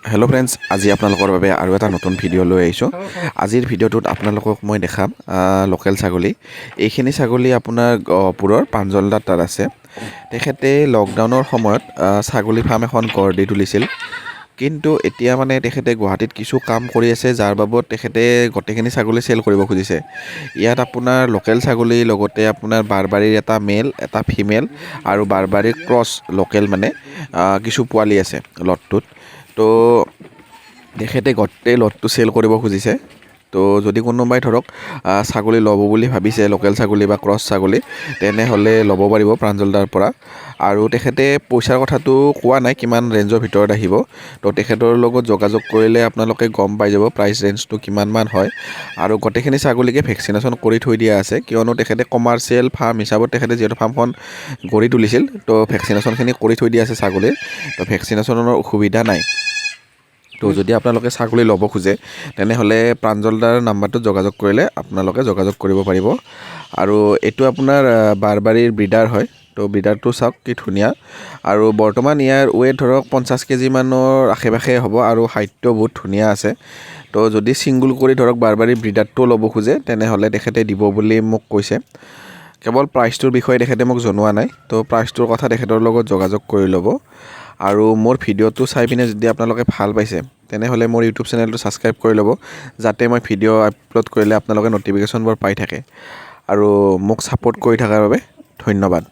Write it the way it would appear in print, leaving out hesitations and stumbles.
Hello' friends, আজি আপোনালোকৰ বাবে আৰু এটা নতুন ভিডিঅ' লৈ আহিছোঁ। আজিৰ ভিডিঅ'টোত আপোনালোকক মই দেখাম লোকেল ছাগলী। এইখিনি ছাগলী আপোনাৰ গহপুৰৰ প্ৰাঞ্জলদাৰ তাত আছে। তেখেতে লকডাউনৰ সময়ত ছাগলী ফাৰ্ম এখন গঢ় দি তুলিছিল। কিন্তু এতিয়া মানে তেখেতে গুৱাহাটীত কিছু কাম কৰি আছে, যাৰ বাবদ তেখেতে গোটেইখিনি ছাগলী চেল কৰিব খুজিছে। ইয়াত আপোনাৰ লোকেল ছাগলী, লগতে আপোনাৰ বাৰবাৰীৰ এটা মেল, এটা ফিমেল আৰু বাৰবাৰীৰ ক্ৰছ লোকেল মানে কিছু পোৱালি আছে লটটোত। তো তেখেতে গোটেই লটটো চেল কৰিব খুজিছে। তো যদি কোনোবাই ধৰক ছাগলী ল'ব বুলি ভাবিছে, লোকেল ছাগলী বা ক্ৰছ ছাগলী, তেনেহ'লে ল'ব পাৰিব প্ৰাঞ্জলদাৰ পৰা। আৰু তেখেতে পইচাৰ কথাটো কোৱা নাই, কিমান ৰেঞ্জৰ ভিতৰত আহিব। তো তেখেতৰ লগত যোগাযোগ কৰিলে আপোনালোকে গম পাই যাব প্ৰাইচ ৰেঞ্জটো কিমানমান হয়। আৰু গোটেইখিনি ছাগলীকে ভেকচিনেশ্যন কৰি থৈ দিয়া আছে, কিয়নো তেখেতে কমাৰ্চিয়েল ফাৰ্ম হিচাপত তেখেতে যিহেতু ফাৰ্মখন গঢ়ি তুলিছিল, তো ভেকচিনেশ্যনখিনি কৰি থৈ দিয়া আছে ছাগলীৰ। তো ভেকচিনেশ্যনৰ অসুবিধা নাই। তো যদি আপোনালোকে ছাগলী ল'ব খোজে, তেনেহ'লে প্ৰাঞ্জলদাৰ নাম্বাৰটোত যোগাযোগ কৰিলে আপোনালোকে যোগাযোগ কৰিব পাৰিব। আৰু এইটো আপোনাৰ বাৰবাৰীৰ ব্ৰিডাৰ হয়। তো ব্ৰিডাৰটো চাওক কি ধুনীয়া। আৰু বৰ্তমান ইয়াৰ ৱেইট ধৰক 50 কেজিমানৰ আশে পাশে হ'ব আৰু হাইটটো বহুত ধুনীয়া আছে। তো যদি ছিংগুল কৰি ধৰক বাৰবাৰী ব্ৰিডাৰটোও ল'ব খোজে, তেনেহ'লে তেখেতে দিব বুলি মোক কৈছে। কেৱল প্ৰাইচটোৰ বিষয়ে তেখেতে মোক জনোৱা নাই। তো প্ৰাইচটোৰ কথা তেখেতৰ লগত যোগাযোগ কৰি ল'ব। আৰু মোৰ ভিডিঅ'টো চাই পিনে যদি আপোনালোকে ভাল পাইছে, তেনেহ'লে মোৰ ইউটিউব চেনেলটো ছাবস্ক্ৰাইব কৰি ল'ব, যাতে মই ভিডিঅ' আপলোড কৰিলে আপোনালোকে ন'টিফিকেশ্যনবোৰ পাই থাকে। আৰু মোক ছাপোৰ্ট কৰি থকাৰ বাবে ধন্যবাদ।